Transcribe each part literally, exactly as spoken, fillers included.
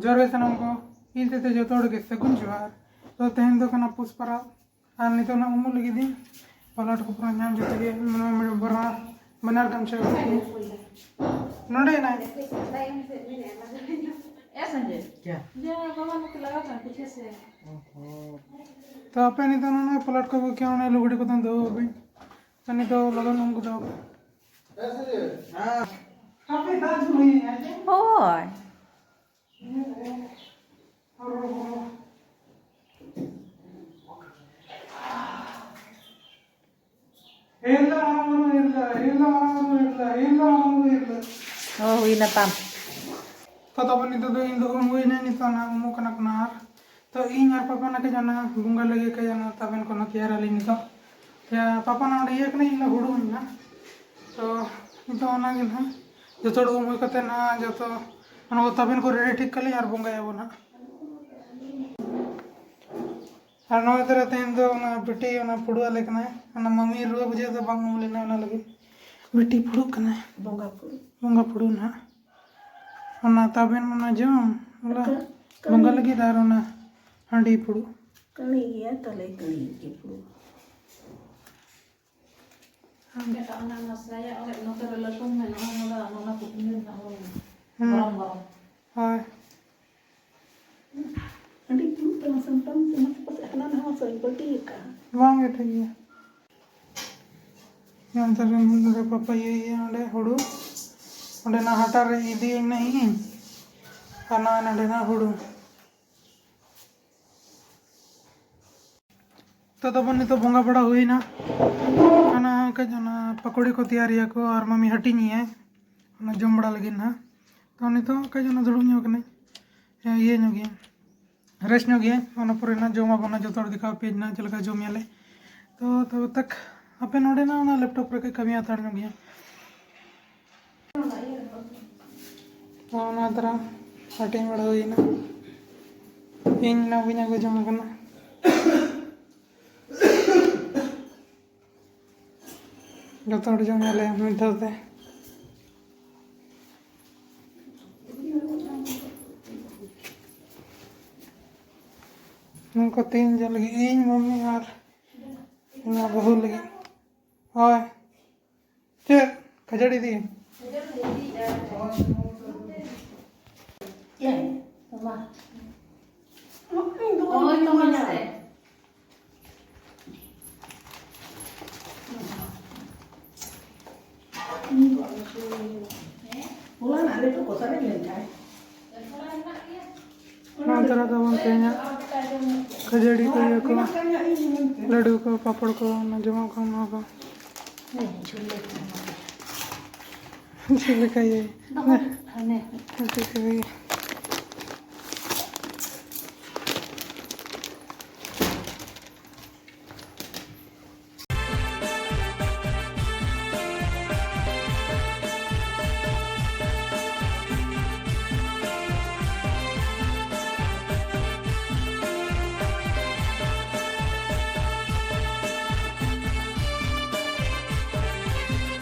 ᱡᱚᱦᱟᱨ ᱜᱮ ᱥᱟᱱᱟᱢ ᱠᱚ, ᱤᱧ ᱛᱮ ᱡᱚᱛᱚ ᱦᱚᱲ ᱜᱮ ᱥᱟᱹᱜᱩᱱ ᱡᱚᱦᱟᱨ᱾ ᱛᱚ ᱛᱮᱦᱮᱧ ᱫᱚ ᱠᱟᱱᱟ ᱯᱩᱥ ᱯᱟᱨᱟᱵᱽ, ᱟᱨ ᱱᱤᱛᱚᱜ ᱱᱟᱜ ᱩᱢᱩᱜ ᱞᱟᱹᱜᱤᱫ ᱤᱧ᱾ ᱯᱟᱞᱟᱴ ᱠᱚ ᱯᱩᱨᱟᱹ ᱧᱟᱢ ᱡᱚᱛᱚ ᱜᱮ, ᱢᱟᱱᱮ ᱵᱟᱱᱟᱨ, ᱵᱟᱱᱟᱨ ᱜᱟᱢᱪᱷᱟ ᱠᱚ᱾ ᱱᱚᱰᱮ ᱦᱮᱱᱟᱭ᱾ ᱮ ᱥᱚᱧᱡᱚᱭ, ᱠᱭᱟ? ᱡᱮ ᱵᱟᱵᱟ ᱱᱚᱛᱮ ᱞᱟᱜᱟᱣ ᱠᱟᱱᱟ ᱯᱤᱪᱷᱮ ᱥᱮ᱾ ᱛᱚ ᱟᱯᱮ ᱱᱤᱛᱚᱜ ᱱᱚᱜᱼᱚᱭ ᱯᱟᱞᱟᱴ ᱠᱚ ᱟᱹᱜᱩ ᱠᱮᱭᱟ, ᱚᱱᱟ ᱞᱩᱜᱽᱲᱤ ᱠᱚᱫᱚ ᱫᱚᱦᱚ ᱟᱹᱜᱩᱭ᱾ ᱟᱨ ᱱᱤᱛᱚᱜ ᱞᱚᱜᱚᱱ ᱩᱢ ᱠᱚᱫᱚ ᱦᱳᱭ᱾ ᱚ, ᱦᱩᱭᱱᱟ ᱛᱟᱢ᱾ ᱛᱚ ᱛᱟᱵᱚᱱ ᱱᱤᱛᱚᱜ ᱫᱚ ᱤᱧ ᱫᱚ ᱩᱢ ᱦᱩᱭᱱᱟ, ᱱᱤᱛᱚᱜ ᱚᱱᱟ ᱩᱢᱩᱜ ᱠᱟᱱᱟ ᱠᱚ ᱱᱟᱦᱟᱜ᱾ ᱛᱚ ᱤᱧ ᱟᱨ ᱯᱟᱯᱟ ᱱᱟᱠᱮ ᱡᱟᱱᱟ ᱵᱚᱸᱜᱟ ᱞᱟᱹᱜᱤᱫ ᱠᱟᱡ ᱚᱱᱟ ᱛᱟᱵᱮᱱ ᱠᱚ ᱱᱟᱦᱟᱜ ᱛᱮᱭᱟᱨ ᱟᱹᱞᱤᱧ ᱱᱤᱛᱚᱜ᱾ ᱛᱚ ᱯᱟᱯᱟ ᱱᱟᱦᱟᱜ ᱚᱸᱰᱮ ᱤᱭᱟᱹ ᱠᱟᱱᱟ, ᱤᱧ ᱫᱚ ᱦᱩᱲᱩ ᱢᱮᱱᱟᱜᱼᱟ᱾ ᱛᱚ ᱱᱤᱛᱚᱜ ᱚᱱᱟᱜᱮ ᱱᱟᱦᱟᱜ ᱡᱚᱛᱚ ᱦᱚᱲ ᱩᱢ ᱦᱩᱭ ᱠᱟᱛᱮ ᱱᱟᱦᱟᱜ ᱡᱚᱛᱚ ᱚᱱᱟ ᱠᱚ ᱛᱟᱵᱮᱱ ᱠᱚ ᱨᱮᱰᱤ ᱴᱷᱤᱠ ᱠᱟᱜ ᱞᱤᱧ ᱟᱨ ᱵᱚᱸᱜᱟᱭᱟᱵᱚᱱ ᱱᱟᱦᱟᱜ᱾ ᱟᱨ ᱱᱚᱜᱼᱚᱭ ᱛᱚᱨᱟ ᱛᱮᱦᱮᱧ ᱫᱚ ᱚᱱᱟ ᱵᱤᱴᱤ ᱚᱱᱟ ᱯᱷᱩᱲᱩ ᱟᱞᱮ ᱠᱟᱱᱟᱭ᱾ ᱚᱱᱟ ᱢᱟᱹᱢᱤ ᱨᱩᱣᱟᱹ ᱵᱩᱡᱷᱟᱹᱣ ᱫᱚ ᱵᱟᱝ ᱩᱢ ᱞᱮᱱᱟ, ᱚᱱᱟ ᱞᱟᱹᱜᱤᱫ ᱵᱤᱴᱤ ᱯᱷᱩᱲᱩᱜ ᱠᱟᱱᱟᱭ᱾ ᱵᱚᱸᱜᱟ ᱯᱷᱩᱲᱩ᱾ ᱵᱚᱸᱜᱟ ᱯᱷᱩᱲᱩ ᱱᱟᱦᱟᱜ᱾ ᱚᱱᱟ ᱛᱟᱵᱮᱱ ᱚᱱᱟ ᱡᱚᱢ, ᱚᱱᱟ ᱠᱟ-, ᱵᱚᱸᱜᱟ ᱠᱟᱹᱢᱤ᱾ ᱞᱟᱹᱜᱤᱫ ᱟᱨ ᱚᱱᱟ ᱦᱟᱺᱰᱤ ᱯᱷᱩᱲᱩ᱾ ᱠᱟᱹᱢᱤ ᱜᱮᱭᱟ ᱛᱟᱞᱮ ᱠᱟᱹᱢᱤ ᱜᱮ ᱯᱷᱩᱲᱩ᱾ ᱦᱮᱸ᱾ ᱮᱴᱟᱜ ᱚᱱᱟ ᱱᱟᱥᱟᱭᱟ, ᱚᱱᱮ ᱱᱚᱛᱮ ᱨᱮ ᱞᱟᱹᱴᱩ ᱢᱮᱱᱟᱜᱼᱟ, ᱚᱱᱟ ᱫᱚ, ᱚᱱᱟ ᱠᱚ ᱯᱤᱸᱰᱟᱹ ᱨᱮᱱᱟᱜ ᱦᱚᱸ ᱦᱩᱸ᱾ ᱜᱚᱨᱚᱢ ᱜᱚᱨᱚᱢ᱾ ᱦᱳᱭ᱾ ᱟᱹᱰᱤ ᱫᱩᱲᱩᱵ ᱛᱟᱢᱟ ᱥᱟᱢᱴᱟᱣ ᱛᱮ, ᱚᱱᱟᱛᱮ ᱯᱟᱥᱮᱡ ᱦᱟᱱᱟ ᱱᱟᱣᱟ ᱥᱮᱫ ᱵᱟᱹᱞᱴᱤ ᱟᱠᱟᱜᱼᱟ᱾ ᱵᱟᱝ ᱜᱮ ᱴᱷᱤᱠ ᱜᱮᱭᱟ᱾ ᱚᱱᱛᱮ ᱨᱮ ᱱᱚᱰᱮ ᱯᱟᱯᱟ ᱤᱭᱟᱹᱭᱟ ᱚᱸᱰᱮ ᱦᱩᱲᱩ, ᱚᱸᱰᱮᱱᱟᱜ ᱦᱟᱴᱟᱜ ᱨᱮ ᱤᱫᱤᱭᱟᱹᱧ ᱱᱟᱜ ᱤᱧ, ᱟᱨ ᱱᱚᱜᱼᱚᱭ ᱱᱚᱰᱮᱱᱟᱜ ᱦᱩᱲᱩ᱾ ᱛᱚ ᱛᱟᱵᱚᱱ ᱱᱤᱛᱚᱜ ᱵᱚᱸᱜᱟ ᱵᱟᱲᱟ ᱦᱩᱭᱱᱟ᱾ ᱚᱱᱟ ᱠᱟᱹᱡ ᱚᱱᱟ ᱯᱟᱠᱚᱲᱤ ᱠᱚ ᱛᱮᱭᱟᱨ ᱮᱭᱟ ᱠᱚ ᱟᱨ ᱢᱟᱢᱤ ᱦᱟᱹᱴᱤᱧ ᱮᱭᱟᱭ ᱚᱱᱟ ᱡᱚᱢ ᱵᱟᱲᱟ ᱞᱟᱹᱜᱤᱫ ᱱᱟᱦᱟᱜ᱾ ᱛᱚ ᱱᱤᱛᱚᱜ ᱠᱟᱹᱡ ᱚᱱᱟ ᱫᱩᱲᱩᱵ ᱧᱚᱜ ᱠᱟᱹᱱᱟᱹᱧ, ᱦᱮᱸ, ᱤᱭᱟᱹ ᱧᱚᱜ ᱜᱮᱭᱟᱹᱧ, ᱨᱮᱥᱴ ᱧᱚᱜ ᱜᱮᱭᱟᱹᱧ᱾ ᱚᱱᱟ ᱯᱚᱨᱮ ᱱᱟᱦᱟᱜ ᱡᱚᱢ ᱟᱵᱚᱱ ᱱᱟᱦᱟᱜ, ᱡᱚᱛᱚ ᱦᱚᱲ ᱫᱮᱠᱷᱟᱣ ᱟᱯᱮᱭᱟᱹᱧ ᱱᱟᱦᱟᱜ ᱪᱮᱫ ᱞᱮᱠᱟ ᱡᱚᱢ ᱮᱭᱟᱞᱮ᱾ ᱛᱚ ᱛᱚᱵᱮ ᱛᱟᱠ ᱟᱯᱮ ᱱᱚᱰᱮ ᱱᱟᱦᱟᱜ ᱚᱱᱟ ᱞᱮᱯᱴᱚᱯ ᱨᱮ ᱠᱟᱹᱡ ᱠᱟᱹᱢᱤ ᱦᱟᱛᱟᱲ ᱧᱚᱜ ᱜᱮᱭᱟ᱾ ᱚᱱᱟ ᱛᱟᱨᱟ ᱦᱟᱹᱴᱤᱧ ᱵᱟᱲᱟ ᱦᱩᱭᱱᱟ᱾ ᱤᱧ ᱱᱟ ᱵᱟᱹᱧ ᱟᱹᱜᱩ ᱡᱚᱝ ᱠᱟᱱᱟ᱾ ᱡᱚᱛᱚ ᱦᱚᱲ ᱡᱚᱢ ᱟᱞᱮ ᱢᱤᱫ ᱫᱷᱟᱣ ᱛᱮ᱾ ᱱᱩᱠᱩ ᱛᱤᱱ ᱡᱚᱱ ᱞᱟᱹᱜᱤᱫ, ᱤᱧ, ᱢᱟᱹᱢᱤ ᱟᱨ ᱤᱧ ᱵᱟᱹᱦᱩ ᱞᱟᱹᱜᱤᱫ᱾ ᱦᱳᱭ᱾ ᱪᱮᱫ? ᱠᱷᱟᱹᱡᱟᱹᱲᱤ ᱤᱫᱤ? ᱦᱳᱭ, ᱛᱚᱢᱟ ᱥᱮ᱾ ᱦᱚᱞᱟ ᱱᱟᱜ ᱨᱮ ᱛᱚ ᱠᱚᱥᱟ ᱨᱮ ᱞᱮᱱ ᱛᱟᱦᱮᱸ᱾ ᱱᱚᱣᱟ ᱛᱚᱨᱟ ᱛᱟᱵᱚᱱ ᱛᱮᱦᱮᱧᱟᱜ ᱠᱷᱟᱹᱡᱟᱹᱲᱤ ᱠᱚ, ᱤᱭᱟᱹ ᱠᱚ, ᱞᱟᱹᱰᱩ ᱠᱚ, ᱯᱟᱯᱚᱲ ᱠᱚ, ᱚᱱᱟ ᱡᱚᱢᱟᱜ ᱠᱚ, ᱱᱚᱣᱟ ᱠᱚ᱾ ᱪᱮᱫ ᱞᱮᱠᱟ ᱤᱭᱟᱹ? ᱦᱟᱱᱮ᱾ ᱪᱮᱫ ᱞᱮᱠᱟ ᱤᱭᱟᱹ?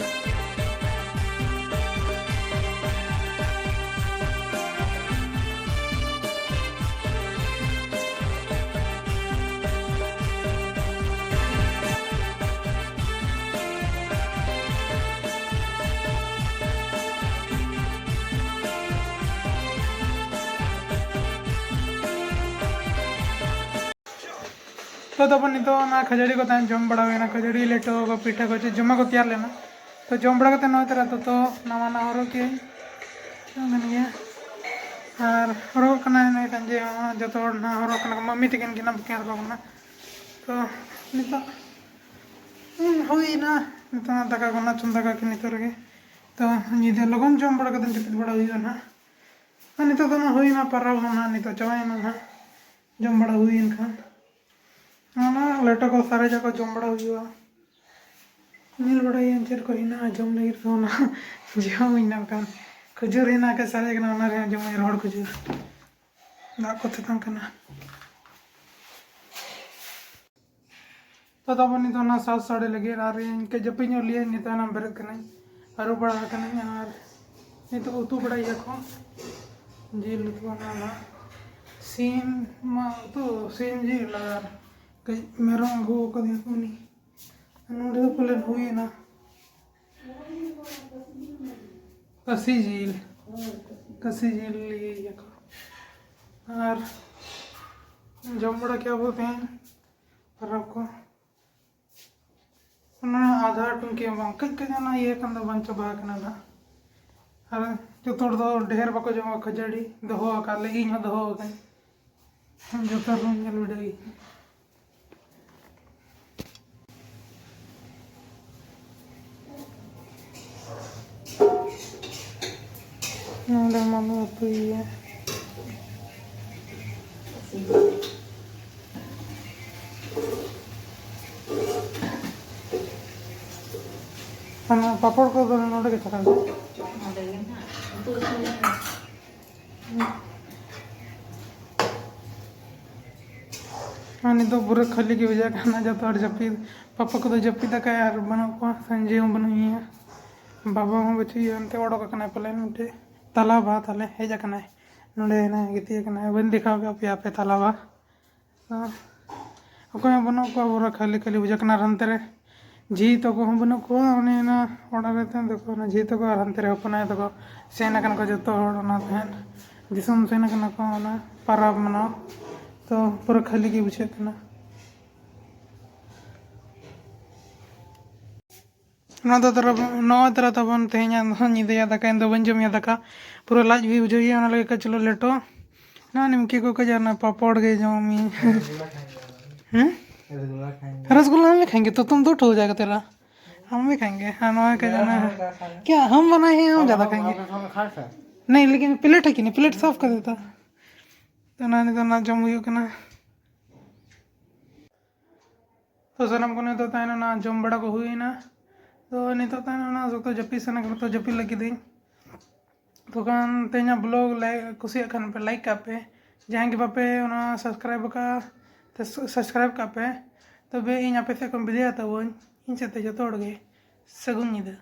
ᱛᱚ ᱛᱟᱵᱚᱱ ᱱᱤᱛᱚᱜ ᱚᱱᱟ ᱠᱷᱟᱹᱡᱟᱹᱲᱤ ᱠᱚ ᱛᱟᱦᱮᱸ ᱡᱚᱢ ᱵᱟᱲᱟ ᱦᱩᱭᱱᱟ, ᱠᱷᱟᱹᱡᱟᱹᱲᱤ, ᱞᱮᱴᱚ ᱠᱚ, ᱯᱤᱴᱷᱟᱹ ᱠᱚ, ᱪᱮᱫ ᱡᱚᱢᱟᱜ ᱠᱚ ᱛᱮᱭᱟᱨ ᱞᱮᱱᱟ᱾ ᱛᱚ ᱡᱚᱢ ᱵᱟᱲᱟ ᱠᱟᱛᱮ ᱱᱚᱜᱼᱚᱭ ᱛᱚᱨᱟ ᱫᱚᱛᱚ ᱱᱟᱣᱟ ᱱᱟᱣᱟ ᱦᱚᱨᱚᱜ ᱠᱮᱜᱼᱟᱹᱧ᱾ ᱛᱚ ᱢᱮᱱ ᱜᱮᱭᱟ᱾ ᱟᱨ ᱦᱚᱨᱚᱜ ᱠᱟᱱᱟᱭ ᱱᱩᱭ ᱥᱟᱸᱡᱮ ᱦᱚᱸ, ᱡᱚᱛᱚ ᱦᱚᱲ ᱱᱟᱦᱟᱜ ᱦᱚᱨᱚᱜ ᱠᱟᱱᱟ ᱠᱚ, ᱢᱟᱹᱢᱤ ᱛᱟᱹᱠᱤᱱ ᱠᱤᱱ ᱵᱟᱹᱠᱤᱱ ᱦᱚᱨᱚᱜ ᱠᱟᱱᱟ᱾ ᱛᱚ ᱱᱤᱛᱚᱜ, ᱦᱩᱸ, ᱦᱩᱭᱱᱟ᱾ ᱱᱤᱛᱚᱜ ᱫᱟᱠᱟ ᱠᱚ ᱱᱟᱜ ᱪᱚᱸᱫᱟ ᱠᱟᱜ ᱠᱤᱱ ᱱᱤᱛᱚᱜ ᱨᱮᱜᱮ᱾ ᱛᱚ ᱧᱤᱫᱟᱹ ᱞᱚᱜᱚᱱ ᱡᱚᱢ ᱵᱟᱲᱟ ᱠᱟᱛᱮ ᱡᱟᱹᱯᱤᱫ ᱵᱟᱲᱟ ᱦᱩᱭᱩᱜᱼᱟ ᱱᱟᱦᱟᱜ᱾ ᱟᱨ ᱱᱤᱛᱚᱜ ᱫᱚ ᱱᱟᱜ ᱦᱩᱭᱱᱟ, ᱯᱟᱨᱟᱣ ᱦᱚᱸ ᱱᱟᱜ ᱱᱤᱛᱚᱜ ᱪᱟᱵᱟᱭᱮᱱᱟ ᱱᱟᱜ, ᱡᱚᱢ ᱵᱟᱲᱟ ᱦᱩᱭᱮᱱ ᱠᱷᱟᱱ᱾ ᱚᱱᱟ ᱞᱮᱴᱚ ᱠᱚ ᱥᱟᱨᱮᱡᱟᱜ ᱠᱚ ᱡᱚᱢ ᱵᱟᱲᱟ ᱦᱩᱭᱩᱜᱼᱟ᱾ ᱧᱮᱞ ᱵᱟᱲᱟᱭᱟᱹᱧ ᱪᱮᱫ ᱠᱚ ᱦᱮᱱᱟᱜᱼᱟ ᱡᱚᱢ ᱞᱟᱹᱜᱤᱫ ᱠᱚ, ᱚᱱᱟ ᱡᱚᱢ ᱦᱩᱭᱱᱟ ᱵᱟᱠᱷᱟᱱ᱾ ᱠᱷᱟᱹᱡᱩᱨ ᱦᱮᱱᱟᱜ ᱠᱷᱟᱡ ᱥᱟᱨᱮᱡ ᱠᱟᱱᱟ, ᱚᱱᱟ ᱨᱮᱦᱚᱸ ᱡᱚᱢ ᱦᱩᱭᱩᱜᱼᱟ, ᱨᱚᱦᱚᱲ ᱠᱷᱟᱹᱡᱩᱨ᱾ ᱫᱟᱜ ᱠᱚ ᱛᱮᱛᱟᱝ ᱠᱟᱱᱟ᱾ ᱛᱚ ᱛᱟᱵᱚᱱ ᱱᱤᱛᱚᱜ ᱚᱱᱟ ᱥᱟᱡᱽ ᱥᱟᱲᱮ ᱞᱟᱹᱜᱤᱫ ᱟᱨ ᱤᱧ ᱠᱟᱹᱡ ᱡᱟᱹᱯᱤᱫ ᱧᱚᱜ ᱞᱮᱭᱟᱹᱧ, ᱱᱤᱛᱚᱜ ᱚᱱᱟ ᱵᱮᱨᱮᱫ ᱠᱟᱹᱱᱟᱹᱧ, ᱟᱹᱨᱩᱵ ᱵᱟᱲᱟ ᱟᱠᱟᱱᱟᱹᱧ ᱟᱨ ᱱᱤᱛᱚᱜ ᱩᱛᱩ ᱵᱟᱲᱟᱭ ᱜᱮᱭᱟ ᱠᱚ ᱡᱤᱞ ᱩᱛᱩ, ᱚᱱᱟ ᱱᱟᱜ ᱥᱤᱢ ᱢᱟ ᱩᱛᱩ, ᱥᱤᱢ ᱡᱤᱞ ᱟᱨ ᱠᱟᱹᱡ ᱢᱮᱨᱚᱢ ᱟᱹᱜᱩ ᱟᱠᱟᱫᱮᱭᱟ ᱠᱚ ᱩᱱᱤ᱾ ᱱᱚᱰᱮ ᱫᱚ ᱯᱟᱞᱮᱱ ᱦᱩᱭᱮᱱᱟ᱾ ᱠᱟᱹᱥᱤ ᱡᱤᱞ, ᱠᱟᱹᱥᱤ ᱡᱤᱞ ᱤᱭᱟᱹᱭᱟᱠᱚ᱾ ᱟᱨ ᱡᱚᱢ ᱵᱟᱲᱟ ᱠᱮᱜᱼᱟ ᱵᱚ ᱛᱮᱦᱮᱧ ᱯᱚᱨᱚᱵᱽ ᱠᱚ᱾ ᱚᱱᱟ ᱟᱫᱷᱟ ᱴᱩᱝᱠᱤ ᱦᱚᱸ ᱵᱟᱝ, ᱠᱟᱹᱡ ᱠᱟᱹᱡ ᱚᱱᱟ ᱤᱭᱟᱹ ᱠᱟᱱ ᱫᱚ ᱵᱟᱝ ᱪᱟᱵᱟ ᱟᱠᱟᱱᱟ ᱱᱟᱦᱟᱜ᱾ ᱟᱨ ᱡᱚᱛᱚ ᱦᱚᱲ ᱫᱚ ᱰᱷᱮᱨ ᱵᱟᱠᱚ ᱡᱚᱢᱟ ᱠᱷᱟᱹᱡᱟᱹᱲᱤ, ᱫᱚᱦᱚ ᱟᱠᱟᱫ ᱞᱮ, ᱤᱧ ᱦᱚᱸ ᱫᱚᱦᱚ ᱟᱠᱟᱫᱟᱹᱧ᱾ ᱡᱚᱛᱚ ᱦᱚᱲ ᱧᱮᱞ ᱵᱤᱰᱟᱹᱣ ᱤᱧ᱾ ᱱᱚᱰᱮ ᱢᱟᱢᱤ ᱩᱛᱩᱭᱮᱭᱟ᱾ ᱚᱱᱟ ᱯᱟᱯᱚᱲ ᱠᱚᱫᱚ ᱱᱚᱰᱮ ᱜᱮ ᱪᱷᱟᱠᱟᱣ ᱠᱟᱜ᱾ ᱱᱚᱰᱮ ᱜᱮ ᱱᱟᱦᱟᱜ ᱩᱛᱩ ᱤᱥᱤᱱ ᱞᱮᱱᱟ᱾ ᱟᱨ ᱱᱤᱛᱚᱜ ᱯᱩᱨᱟᱹ ᱠᱷᱟᱹᱞᱤ ᱜᱮ ᱵᱩᱡᱷᱟᱹᱜ ᱠᱟᱱᱟ, ᱡᱚᱛᱚ ᱦᱚᱲ ᱡᱟᱹᱯᱤᱫ, ᱯᱟᱯᱟ ᱠᱚᱫᱚ ᱡᱟᱹᱯᱤᱫ ᱟᱠᱟᱫ ᱟᱨ ᱵᱟᱹᱱᱩᱜ ᱠᱚᱣᱟ, ᱥᱟᱹᱧᱡᱤ ᱦᱚᱸ ᱵᱟᱹᱱᱩᱜ ᱮᱭᱟ, ᱵᱟᱵᱟ ᱦᱚᱸ ᱵᱟᱹᱪᱩᱜ ᱮᱭᱟ, ᱚᱱᱛᱮ ᱚᱰᱚᱠ ᱟᱠᱟᱱᱟᱭ ᱯᱟᱞᱮᱱ ᱢᱤᱫᱴᱮᱡ ᱛᱟᱞᱟ ᱵᱟ ᱛᱟᱞᱮ ᱦᱮᱡ ᱟᱠᱟᱱᱟᱭ, ᱱᱚᱰᱮ ᱦᱮᱱᱟᱭ ᱜᱤᱛᱤᱡ ᱟᱠᱟᱱᱟᱭ, ᱵᱟᱹᱧ ᱫᱮᱠᱷᱟᱣ ᱠᱟᱜ ᱯᱮᱭᱟ ᱟᱯᱮ ᱛᱟᱞᱟ ᱵᱟ᱾ ᱚᱠᱚᱭ ᱦᱚᱸ ᱵᱟᱹᱱᱩᱜ ᱠᱚᱣᱟ, ᱯᱩᱨᱟᱹ ᱠᱷᱟᱹᱞᱤ ᱠᱷᱟᱹᱞᱤ ᱵᱩᱡᱷᱟᱹᱜ ᱠᱟᱱᱟ᱾ ᱟᱨ ᱦᱟᱱᱛᱮ ᱨᱮ ᱡᱷᱤ ᱛᱟᱠᱚ ᱦᱚᱸ ᱵᱟᱹᱱᱩᱜ ᱠᱚᱣᱟ, ᱚᱱᱮ ᱚᱱᱟ ᱚᱲᱟᱜ ᱨᱮ ᱛᱟᱦᱮᱱ ᱛᱟᱠᱚ ᱚᱱᱟ ᱡᱷᱤ ᱛᱟᱠᱚ, ᱟᱨ ᱦᱟᱱᱛᱮ ᱨᱮ ᱦᱚᱯᱚᱱ ᱟᱭᱳ ᱛᱟᱠᱚ ᱥᱮᱱ ᱟᱠᱟᱱᱟ ᱠᱚ ᱡᱚᱛᱚ ᱦᱚᱲ, ᱚᱱᱟ ᱛᱟᱦᱮᱸᱫ ᱫᱤᱥᱚᱢ ᱥᱮᱱ ᱟᱠᱟᱱᱟ ᱠᱚ ᱚᱱᱟ ᱯᱟᱨᱟᱵᱽ ᱢᱟᱱᱟᱣ᱾ ᱛᱚ ᱯᱩᱨᱟᱹ ᱠᱷᱟᱹᱞᱤ ᱜᱮ ᱵᱩᱡᱷᱟᱹᱜ ᱠᱟᱱᱟ᱾ ᱱᱚᱣᱟ ᱫᱚ ᱛᱟᱨᱟ-, ᱱᱚᱣᱟ ᱛᱟᱨᱟ ᱛᱟᱵᱚᱱ ᱛᱮᱦᱮᱧᱟᱜ ᱫᱚ ᱧᱤᱫᱟᱹᱭᱟ ᱫᱟᱠᱟ, ᱤᱧ ᱫᱚ ᱵᱟᱹᱧ ᱡᱚᱢᱮᱭᱟ ᱫᱟᱠᱟ, ᱯᱩᱨᱟᱹ ᱞᱟᱡ ᱜᱮ ᱵᱩᱡᱷᱟᱹᱣ ᱜᱮᱭᱟ, ᱚᱱᱟ ᱞᱟᱹᱜᱤᱫ ᱠᱟᱹᱡ ᱪᱩᱞᱩᱝ ᱞᱮᱴᱚ᱾ ᱱᱚᱣᱟ ᱱᱤᱢᱠᱤ ᱠᱚ ᱠᱟᱹᱡ ᱚᱱᱟ ᱯᱟᱯᱚᱲ ᱜᱮ ᱡᱚᱢᱤᱧ᱾ ᱦᱮᱸ? रसगुल्ला हम भी खाएंगे, तो तुम दो ठो हो जाएगा तेरा, हम भी खाएंगे। हाँ, नवा का जाना है। क्या हम बनाए हैं, हम ज़्यादा खाएंगे। नहीं, लेकिन प्लेट है कि नहीं, प्लेट साफ कर देता। ᱛᱚ ᱚᱱᱟ ᱱᱤᱛᱚᱜ ᱚᱱᱟ ᱡᱚᱢ ᱦᱩᱭᱩᱜ ᱠᱟᱱᱟ᱾ ᱛᱚ ᱥᱟᱱᱟᱢ ᱠᱚ ᱱᱤᱛᱚᱜ ᱛᱟᱦᱮᱱ ᱚᱱᱟ ᱡᱚᱢ ᱵᱟᱲᱟ ᱠᱚ ᱦᱩᱭᱮᱱᱟ᱾ ᱛᱚ ᱱᱤᱛᱚᱜ ᱛᱟᱦᱮᱱ ᱚᱱᱟ ᱥᱚᱠᱛᱚ ᱡᱟᱹᱯᱤᱫ ᱥᱟᱱᱟ ᱠᱟᱱᱟ, ᱛᱚ ᱡᱟᱹᱯᱤᱫ ᱞᱟᱹᱜᱤᱫ ᱤᱧ᱾ ᱛᱚ ᱠᱷᱟᱱ ᱛᱮᱦᱮᱧᱟᱜ ᱵᱞᱚᱜ ᱞᱟᱭᱤᱠ, ᱠᱩᱥᱤᱭᱟᱜ ᱠᱷᱟᱱ ᱯᱮ ᱞᱟᱭᱤᱠ ᱠᱟᱜ ᱯᱮ, ᱡᱟᱦᱟᱸᱭ ᱜᱮ ᱵᱟᱯᱮ ᱚᱱᱟ ᱥᱟᱵᱥᱠᱨᱟᱭᱤᱵ ᱟᱠᱟᱫᱼᱟ, ᱛᱚ ᱥᱟᱵᱥᱠᱨᱟᱭᱤᱵ ᱠᱟᱜ ᱯᱮ᱾ ᱛᱚᱵᱮ ᱤᱧ ᱟᱯᱮ ᱥᱮᱫ ᱠᱷᱚᱱ ᱵᱤᱫᱟᱹᱭ ᱦᱟᱛᱟᱣᱟᱹᱧ, ᱤᱧ ᱥᱮᱫ ᱛᱮ ᱡᱚᱛᱚ ᱦᱚᱲ ᱜᱮ ᱥᱟᱹᱜᱩᱱ ᱧᱤᱫᱟᱹ᱾